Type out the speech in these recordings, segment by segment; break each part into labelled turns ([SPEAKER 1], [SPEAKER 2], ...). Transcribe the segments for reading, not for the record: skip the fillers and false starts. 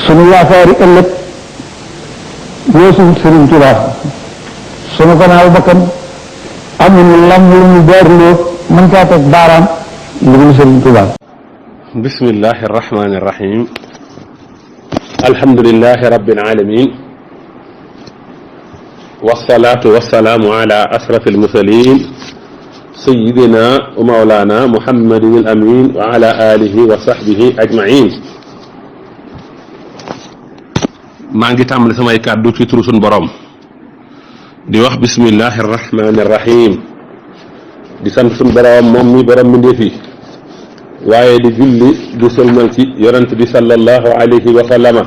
[SPEAKER 1] sunu yaakaari ëllëg weesuwut Sëriñ Tuubaa sunu gannaaw bakkan amuñu lam lu ñu daarloo mën caa teg baaraam lu dul Sëriñ Tuubaa.
[SPEAKER 2] bismillahi arrahmani irrahim alhamdulilahi rabbil alamin wasalaatu wasalaamu ala asrafi almursalin sayidina wa maulana muhammadin al amin wa ala alihi wa sahbihi ajmain. maa ngi tàmbali samay kàddu ci turu sun borom di wax bismillahi arrahmani irrahim di sant sun borom moom mi borom mi ndeefi waaye di julli di sëlmal ci yonent bi sallallahu alayhi wa sallama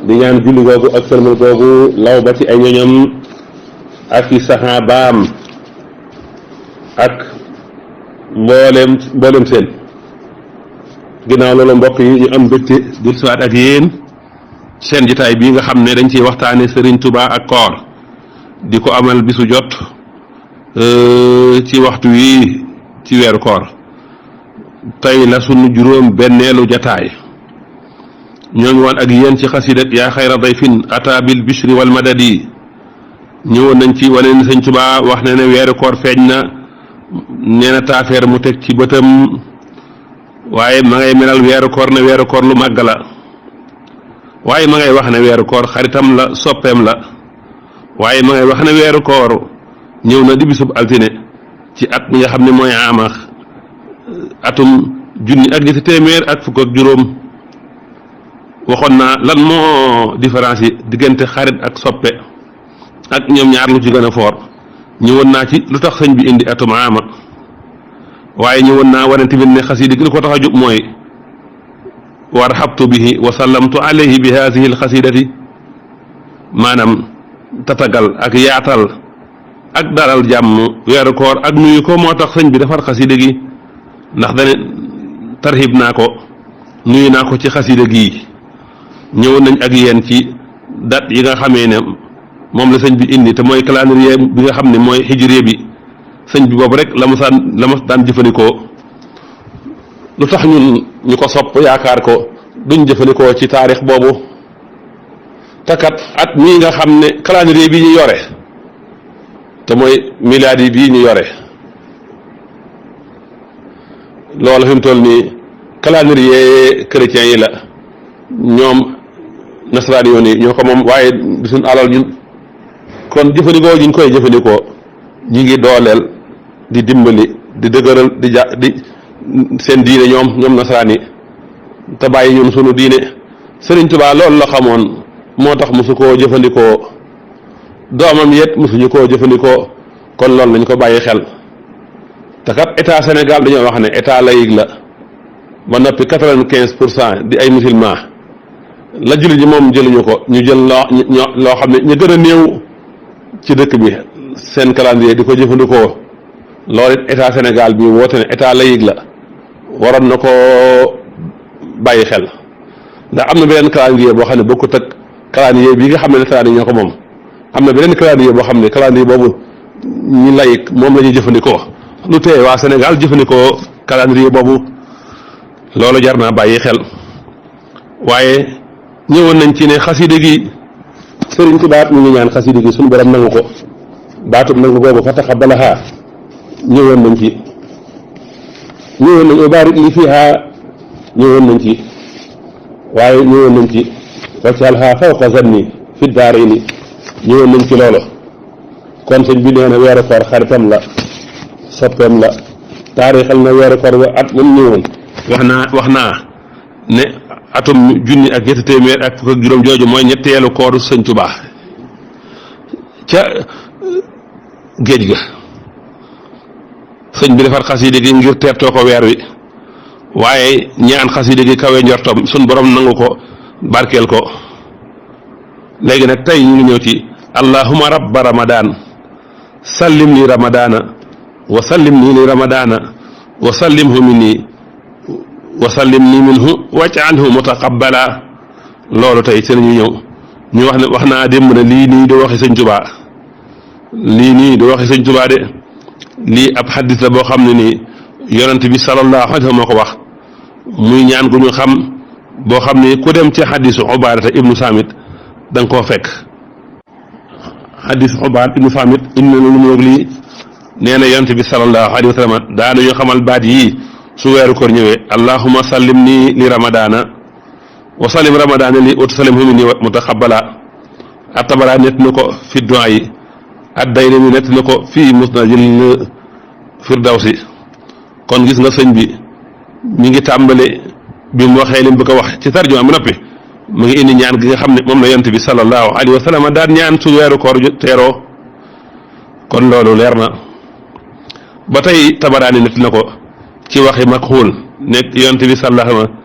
[SPEAKER 2] di ñaan julli googu ak sëlmal googu law ba ci ay ñoñam ak i saxaabaam ak mboolem seen. ginnaaw loolu mbokk yi ñu am mbégte di siwaat ak yéen seen jotaay bii nga xam ne dañ ciy waxtaane Serigne Touba ak koor di ko amal bisu jot ci waxtu wi ci weeru koor. tey la sunu juróom benneelu jataay ñoo ngi woon ak yéen ci xasida yaa xayra dayfin ata bil bishri wal madadi ñëwoon nañ ci wane ni Sëñ Tuubaa wax na ne weeru koor feeñ na nee na taafeer mu teg ci bëtam waaye ma ngay melal weeru koor ne weeru koor lu màgg la waaye ma ngay wax ne weeru koor xaritam la soppeem la waaye ma ngay wax ne weeru koor ñëw na di bisub altine ci at mi nga xam ne mooy amax atum junni ak ñetti téeméer ak fukk ak juróom. waxoon naa lan moo différence yi diggante xarit ak soppe ak ñoom ñaar lu ci gën a foor ñëwoon naa ci lu tax sëñ bi indi atum ama waaye ñëwoon naa wane tamit ne xasida gi li ko tax a jóg mooy warhabtu bihi wa sallamtu alayhi bi haadihi alxasidati maanaam tatagal ak yaatal ak dalal jàmm weeru koor ak nuyu ko moo tax sëñ bi defar xasida gi ndax dane tarhib naa ko nuyu naa ko ci xasida gii. ñëwoon nañ ak yéen ci date yi nga xamee ne moom la sëñ bi indi te mooy calendrier bi nga xam ne mooy hijriya bi sëñ bi boobu rek la ma daan jëfandikoo lu tax ñun ñu ko sopp yaakaar ko duñ jëfandikoo ci taarix boobu takat at mii nga xam ne calendrier bi ñu yore te mooy milaadi bii ñu yore loolu fi mu toll nii calendrier chrétien yi la ñoom nasaraan yoon yi ñoo ko moom waaye di suñ alal ñun kon jëfandikoo ñu koy jëfandikoo ñi ngi dooleel di dimbali di dëgëral di seen diine ñoom nasaraan yi te bàyyi ñun sunu diine. Sëriñ Tuubaa loolu la xamoon moo tax mosu koo jëfandikoo doomam yet mosuñu koo jëfandikoo kon loolu lañ ko bàyyi xel te kat état Sénégal dañoo wax ne état laïque la ba noppi 95% di ay musulman la jullit ñi moom jëluñu ko ñu jël loo xam ne ñu gën a néew ci dëkk bi seen calendrier di ko jëfandikoo loolu it état Sénégal bi woote ne état laïque la waroon na ko bàyyi xel ndax am na beneen calendrier boo xam ne bokkut ak calendrier bi nga xam ne nasaraan yi ñoo ko moom am na beneen calendrier boo xam ne calendrier boobu ñi laïque moom la ñuy jëfandikoo lu tee waa Sénégal jëfandikoo calendrier boobu loolu jar naa bàyyi xel. waaye ñëwoon nañ ci ne xasida gi Sëriñ Tuubaa ñu ngi ñaan xasida gi suñu borom nangu ko baatub nangu boobu fa taqabbalaha ñëwoon nañ ubaarik li fiha ñëwoon nañ ci waaye ñëwoon nañ ci wacalha fawqa zanni fi daarayni ñëwoon nañ ci loolu kon sëñ bi nee na weeru koor xaritam la soppeem la taarixal na weeru koor ba at moom ñëwoon wax naa ne atum junni ak ñetti téeméer ak fukk ak juróom jooju mooy ñetteelu kooru Sëñ Tuubaa ca géej ga sëñ bi defar xasida gi ngir teertoo ko weer wi waaye ñaan xasida gi kawe njortom suñ borom nangu ko barkeel ko léegi nag tey ñu ngi ñëw ci allahumma rabba ramadan sallim li ramadana wa sallim nii li ramadana wa sallimhu minni wa sallim nii minhu waj'alhu mutaqabbala loolu tey ci lañu ñëw ñu wax naa démb ne lii nii du waxi Sëñ Tuubaa de lii ab xaddis la boo xam ne nii yonent bi sallallahu alayhi wa sallam moo ko wax muy ñaan gu ñu xam boo xam ni ku dem ci xadisu Ubaadata ibnu Saamit da nga koo fekk. xadisu Ubaadata ibnu Saamit indi na lu mu lii nee na yonent bi sallallahu alayhi wa sallam daanañu xamal baat yii su weeru koor ñëwee allahumma sallim nii li ramadaana wa sallim ramadaana li wa tusallim hu minni mutaqabbala at-Tabaraani nett na ko fi du'a yi ad-Daylami nett na ko fii musnadil firdawsi. kon gis nga sëñ bi mi ngi tàmbale bi mu waxee lim bëgg a wax ci tarjuma bi noppi mu ngi indi ñaan gi nga xam ne moom la yonent bi sallallahu alayhi wa sallam daan ñaan su weeru koor teeroo. kon loolu leer na ba tey Tabaraani nett na ko ci waxi Makxuul ne yonent bi sallallahu alayhi wa sallam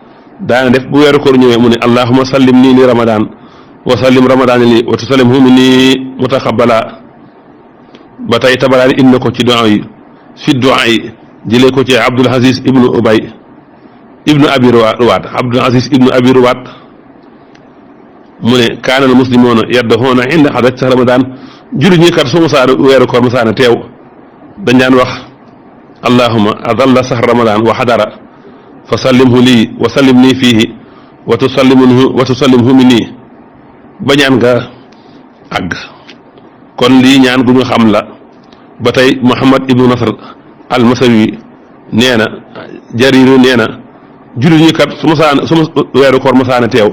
[SPEAKER 2] daana def bu weeru koor ñëwee mu ne allahumma sallim nii li ramadaan wa sallim ramadaana li wa tusallimhu minni mutaqabbala. ba tey Tabaraani indi na ko ci du'a yi fi du'a yi jëlee ko ci Abdul Aziz ibnu Ubay ibnu Abi Ruwaat Abdul Aziz ibnu Abi Ruwaat mu ne kaana al muslimuuna yad'uuna inda hadrati shahri ramadaan jullit ñi kat su musaana weeru koor musaana teew dañ daan wax allahumma adalla shahr ramadaan wa hadara fa sallimhu lii wa sallim nii fiihi wa tusallimhu minni ba ñaan nga àgg. kon lii ñaan gu ñu xam la. ba tey Muhammad ibnu Nasr al-Masawi nee na Jariru nee na jullit ñi kat su weeru koor musaana teew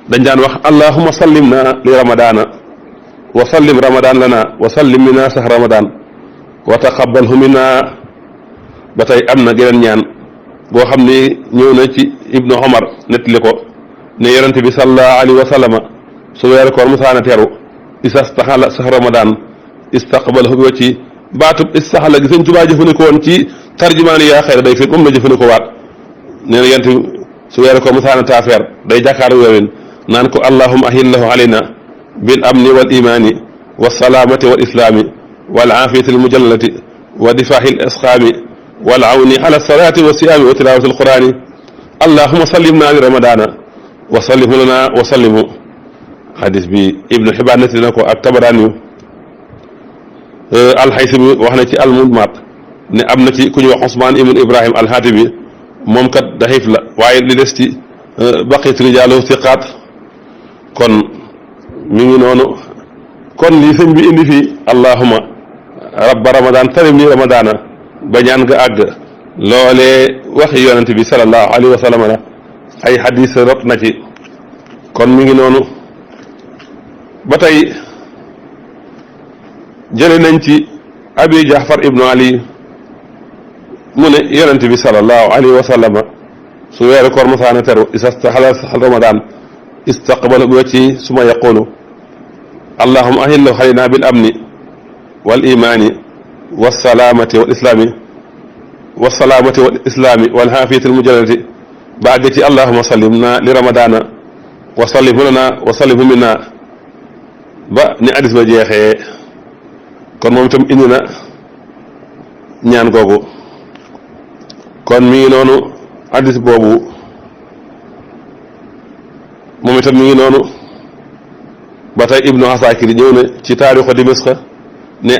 [SPEAKER 2] dañ daan wax allahumma sallimna li ramadaana wa sallim ramadaan lana wa sallim minna shahr ramadaan wa taqabbalhu minna. ba tey am na geneen ñaan boo xam ni ñëw na ci Ibnu Omar nettali ko ne yonent bi sallallahu alayhi wa sallama su weeru koor musaana teeru isastaxala shahr ramadaan istaqbalahu bi wajhi baatub istaxala gi Sëñ Tuubaa jëfandikoo woon ci tarjumaani yaa xayra day fi moom la jëfandikoo waat nee na yonent bi su weeru koor musaana taafeer day jàkkaar weewin naan ko allahumma ahillahu alayna bil amni wal imaani wa salaamati wal islaami wal aafiyati al mujallalati wa difaahi al asqaami wal awni ala salaati wa siyaami wa tilaawati al quraani allahumma sallimna li ramadaana wa sallimhu lana wa sallimhu. xadis bi Ibnu Xibaan nettali na ko ak Tabaraani Alxaysami wax na ci almunmaat ne am na ci ku ñuy wax Usmaan ibn Ibrahim alxaatibi moom kat daxiif la waaye li des ci baqiyat rijaaluhu siqaat. kon mi ngi noonu kon lii sëñ bi indi fii allahumma rabba ramadaan salim li ramadaana ba ñaan nga àgg loolee waxi yonent bi sallallahu alayhi wa sallam la ay xadis rot na ci. kon mi ngi noonu ba tey jële nañ ci Abi Jaafar ibnu Ali mu ne yonent bi sallallahu alayhi wa sallam su weeru koor musaana teru isastaxala ramadaan istaqbala bi wajhi suma yaqulu allahumma ahillahu alayna bil amni wal imaani wassalaamati wal islaami wal aafiyati al mujallalati ba àgg ci allahumma sallimna li ramadaana wa sallimhu lana wa sallimhu minna ba ni addis ba jeexee. kon moom itam indi na ñaan googu. kon mi ngi noonu addis boobu moom itam mi ngi noonu ba tey Ibnu Asakir ñëw na ci taarixu Dimasqa ne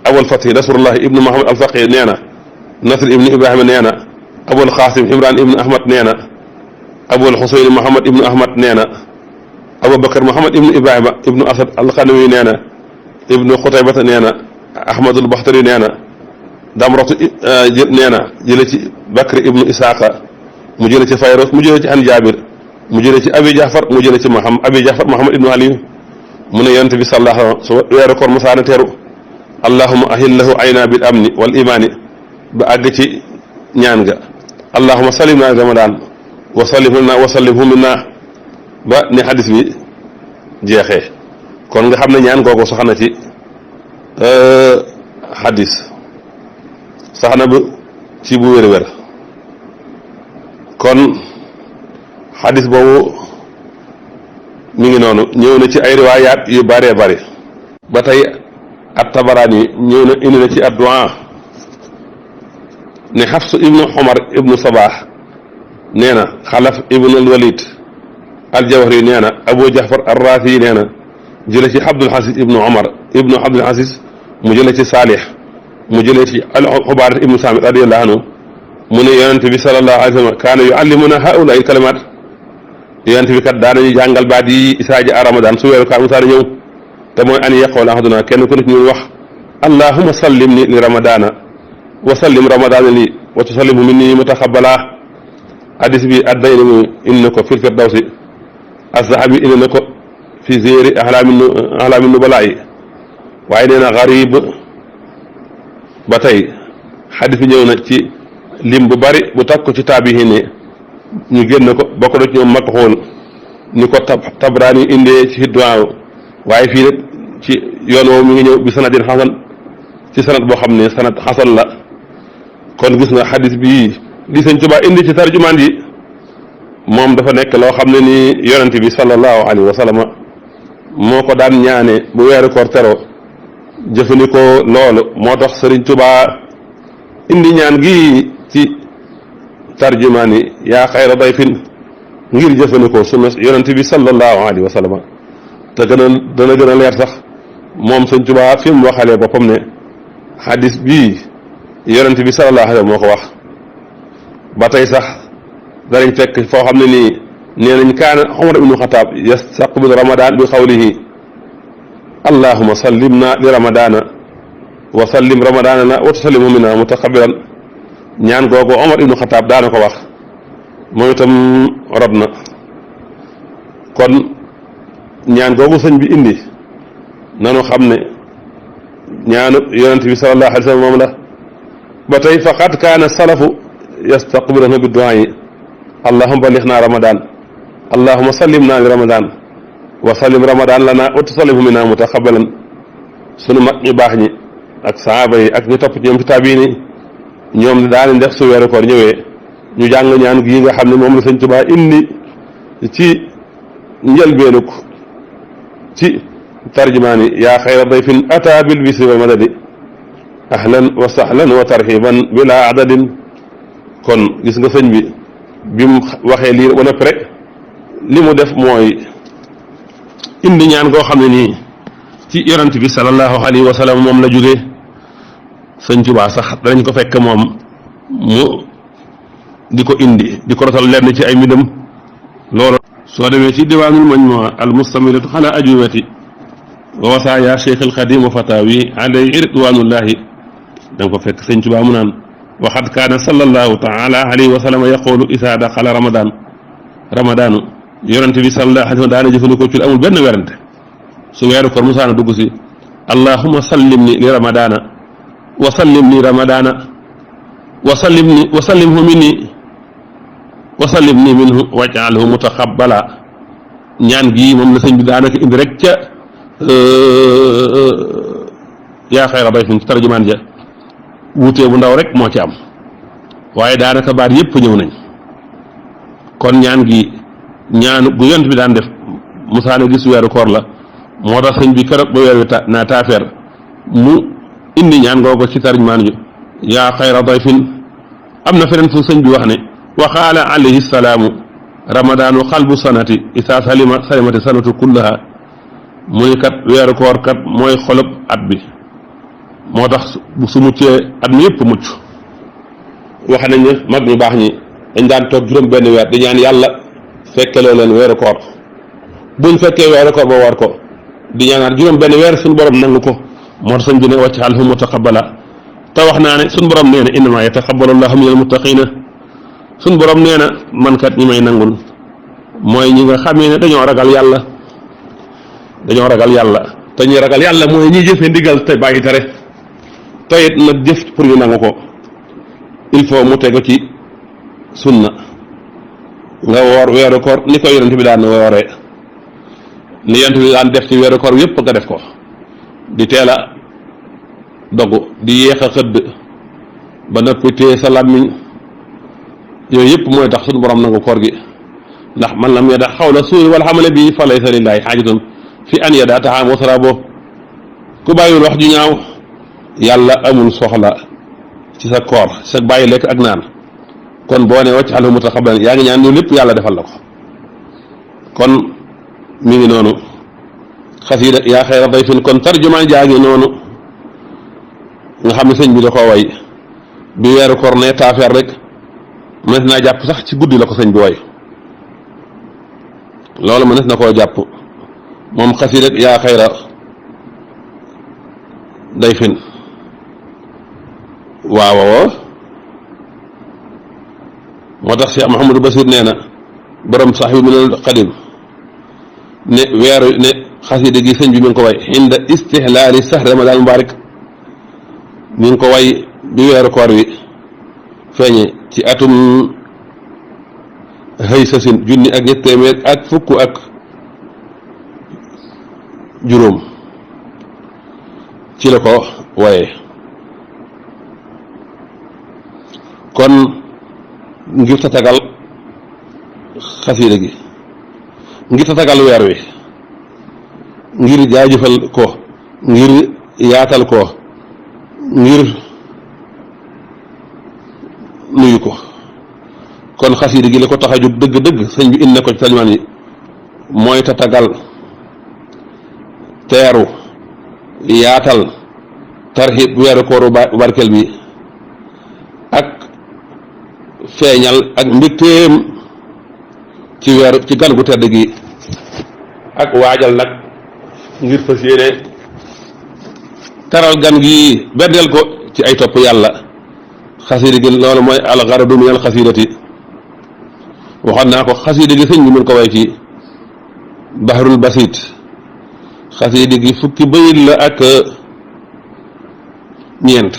[SPEAKER 2] Abul Fathi Nasrullah ibnu Muhammad al-Faqih nee na Nasr ibnu Ibrahima nee na Abul Qasim Imran ibnu Ahmad nee na Abul Husayn Muhammad ibnu Ahmad nee na Abubakar Muhammad ibnu Ibrahima ibnu Asad al-Qanawi nee na ibnu Xutaybata nee na Ahmadul Baxtari nee na Damratu nee na jële ci Bakr ibnu Isaaqa mu jële ci Fayros mu jële ci an Jaabir mu jële ci Abi Jaafar mu jële ci Abi Jaafar Muhammad ibnu Ali mu ne yonent bi sallallahu alayhi wa sallam su weeru koor musaana teeru allahumma ahillahu ayna bil amni wal imaani ba àgg ci ñaan ga allahumma sallimna ramadaan wa sallimhu lana wa sallimhu minna ba ni xadis bi jeexee. kon nga xam ne ñaan googu sax na ci xadis sax na bu ci bu wér-wér. kon xadis boobu mi ngi noonu ñëw na ci ay riwaayaat yu bëree bëri. ba tey at-Tabaraani ñëw na indi na ci ad-du'a ne Xafs ibnu Umar ibnu Sabaax nee na Xalaf ibnu al-Walid al-Jawhari nee na Abu Jafar ar-Raazi nee na jële ci Abdul Aziz ibnu Umar ibnu Abdul Aziz mu jële ci Saalix mu jële ci al-Ubaada ibnu Saamit radiyallahu anhu mu ne yonent bi sallallahu alayhi wa sallam kaana yuallimuna haa'ulaa'i kalimaat yonent bi kat daanañu jàngal baat yi isaaji a ramadan su weeru koor musaana ñëw te mooy an yaqool ahaduna kenn ku nekk ñu wax allahumma sallim ni li ramadana wa sallim ramadana li wa tusallimhu minni mutaxabbala hadis bi addayni mu indi na ko fil firdawsi az-zahabi indi na ko fi zéeri ahlaami nubala yi waaye nee na garib ba tey xadis bi ñëw na ci lim bu bari bu takk ko ci taabihin ñu génn ko bokk na ci ñoom Makxuul ni ko Tabraani indee ci Hidwaa waaye fii nag ci yoon woowu mi ngi ñëw bi sanadin xasan ci sanad boo xam ne sanad xasan la kon gis nga xadis bii li Sëñ Tuubaa indi ci tarjumaan yi moom dafa nekk loo xam ne ni yonent bi sallallahu alayhi wa sallam moo ko daan ñaane bu weeru koor teroo jëfandikoo loolu moo tax Sëriñ Tuubaa indi ñaan gi ci tarjumaan yi yaa xayra dayfin ngir jëfandikoo sunna yonent bi sallallahu alayhi wa sallam te dana gën a leer sax moom Sëñ Tuubaa fi mu waxalee boppam ne xadis bii yonent bi sallallahu alayhi wa sallam moo ko wax ba tey sax danañ fekk foo xam ne nii nee nañ kaana Umar ibnu Xataab yastaqbilu ramadan bi qawlihi allahuma sallimna li ramadana wa sallim ramadanana wa tusallimhu minna mutaqabbilan ñaan googu Omar ibnu Xataab daana ko wax moom itam rod na kon ñaan googu sëñ bi indi nanu xam ne ñaanu yonent bi sallallahu alayhi wa sallam moom la ba tey faqad kaana salafu yastaqbiluna bi du'a yi allahumma ballighna ramadan allahumma sallimna li ramadan wa sallim ramadan lana wa tusallimhu minna mutaqabbalan sunu mag ñu baax ñi ak sahaaba yi ak ñu topp ci ñoom ci taabiin yi ñoom daanañ def su weeru koor ñëwee ñu jàng ñaan gi nga xam ne moom la Sëñ Tuubaa indi ci njëlbeenuk ci tarjumaan yi yaa xayra dayfin ata bil bisri wal madadi ahlan wa sahlan wa tarhiban bila adadin kon gis nga sëñ bi mu waxee lii ba noppi rek li mu def mooy indi ñaan goo xam ne nii ci yonent bi sallallahu alayhi wa sallam moom la jógee Sëñ Tuubaa sax danañ ko fekk moom mu di ko indi di ko rotal lenn ci ay mbindam loolu soo demee ci diwaanul majmuwa al mustamilatu ala ajwibati wa wasaaya cheikh al xadim wa fatawi alayhi ridwanullahi da nga ko fekk Sëñ Tuubaa mu naan waxad kaana sallallahu taala alayhi wa sallam yaqulu isaa daxala ramadaanu yonent bi sallallahu alayhi wa sallam daana jëfandikoo ci amul benn werante su weeru koor musaana dugg si allahumma sallim ni li ramadaana wa sallim ni ramadaana wa sallimhu minni wa sallimni minhu waj'alhu mutaqabbala ñaan gii moom la sëñ bi daanaka indi rek ca yaa xayra dayfin ci tarjumaan ja wuutee bu ndaw rek moo ci am waaye daanaka baat yëpp ñëw nañ kon ñaan gi ñaanu gu yont bi daan def musaana gis weeru koor la moo tax sëñ bi keroog ba weer wi naa taafeer mu indi ñaan googu ci tarjumaan ju yaa xayra dayfin am na feneen fu sëñ bi wax ne wa qaala alayhi salaamu ramadaanu xalbu sanati isaa salimati sanatu kullaha mu ni kat weeru koor kat mooy xolub at bi moo tax su muccee at mi yëpp mucc wax nañ ne mag ñu baax ñi dañ daan toog juróom benn weer di ñaan yàlla fekkeloo leen weeru koor buñ fekkee weeru koor ba war ko di ñaanaat juróom benn weer suñu borom nangu ko moo tax sëñ bi ne waj'alhu mutaqabbala te wax naa ne suñu borom nee na innamaa yataqabbalu llaahu minal muttaqiina suñu borom nee na man kat ñi may nangul mooy ñi nga xamee ne dañoo ragal yàlla te ñi ragal yàlla mooy ñi jëfe ndigal te bàyyi tere te it nag jëf pour ñu nangu ko il faut mu tegu ci sunna nga woor weeru koor ni ko yonent bi daan wooree ni yonent bi daan def ci weeru koor yëpp nga def ko di teel a dogu di yéex a xëdd ba noppi téye sa làmmiñ yooyu yëpp mooy tax suñu borom nangu koor gi ndax man lam yada xawla suuri wal xamale bi fa laysa lillahi xaajatun fi an yada taxaam wa saraabo ku bàyyiwul wax ju ñaaw yàlla amul soxla ci sa koor sa bàyyi lekk ak naan kon boo ne waj'alhu mutaqabbalan yaa ngi ñaan loolu lépp yàlla defal la ko kon mi ngi noonu xasiida yaa xayra dayfin kon tarjumaan jaa ngi noonu nga xam ne sëñ bi da koo way bi weeru koor ne taafeer rek mën naa jàpp sax ci guddi la ko sëñ bi way loolu mënees na koo jàpp moom xasida yaa xayra dayfin waaw moo tax Cheikh Mouhamadou Bassir nee na borom Sahih Minanul Qadim ne weeru ne xasida gi sëñ bi mi ngi ko way inda istihlaali sahr ramadan mubarak mi ngi ko way bi weeru koor wi feeñe ci atum xëy sasin junni ak ñett téeméer ak fukk ak juróom ci la ko waye kon ngir tatagal xasida gi ngir tatagal weer wi ngir jaajëfal ko ngir yaatal ko ngir nuyu ko kon xasida gi la ko tax a jóg dëgg-dëgg sëñ bi indi na ko ci salmaan yi mooy tatagal teeru yaatal tarxib weeru kooru barkel bi ak feeñal ak mbégteem ci weeru ci gan gu tedd gi ak waajal nag ngir fas yéene taral gan gi beddeel ko ci ay topp yàlla xasida gi loolu mooy algaradu min al xasidati waxoon naa ko xasida gi sëñ bi mun ko way ci bahrul basit xasida gi fukki bayit la ak ñeent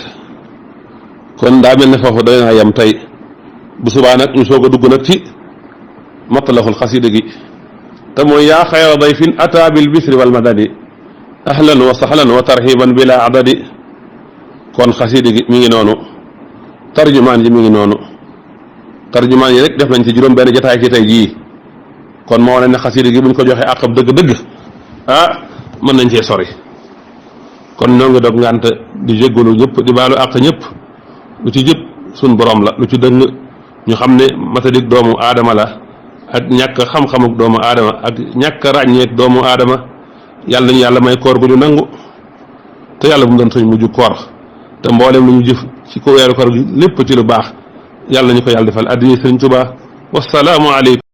[SPEAKER 2] kon daa mel ne foofu dana yem tey bu subaa nag ñu soog a dugg nag ci matlaxul xasida gi te mooy yaa xayra dayfin ata bil bisri wal madadi ahlan wa sahlan wa tarxiban bila adadi kon xasida gi mi ngi noonu tarjumaan ji mi ngi noonu tarjumaan yi rek def nañ ci juróom benn jotaay ci tey jii kon moo ne ne xasida gi buñ ko joxee àqam dëgg-dëgg mën nañ cee sori kon ñoo ngi dog ngànt di jéggalu ñëpp di baalu àq ñëpp lu ci jëpp suñ borom la lu ci dëng ñu xam ne matadik doomu aadama la ak ñàkk xam-xamuk doomu aadama ak ñàkk ràññeek doomu aadama yàlla nañu yàlla may koor gu ñu nangu te yàlla bu mu doon suñ mujj koor te mboolem lu ñu jëf ci ko weeru koor gi lépp ci lu baax yàlla nañu ko yàlla defal addiya Sëriñ Tuubaa wassalaamu aleykum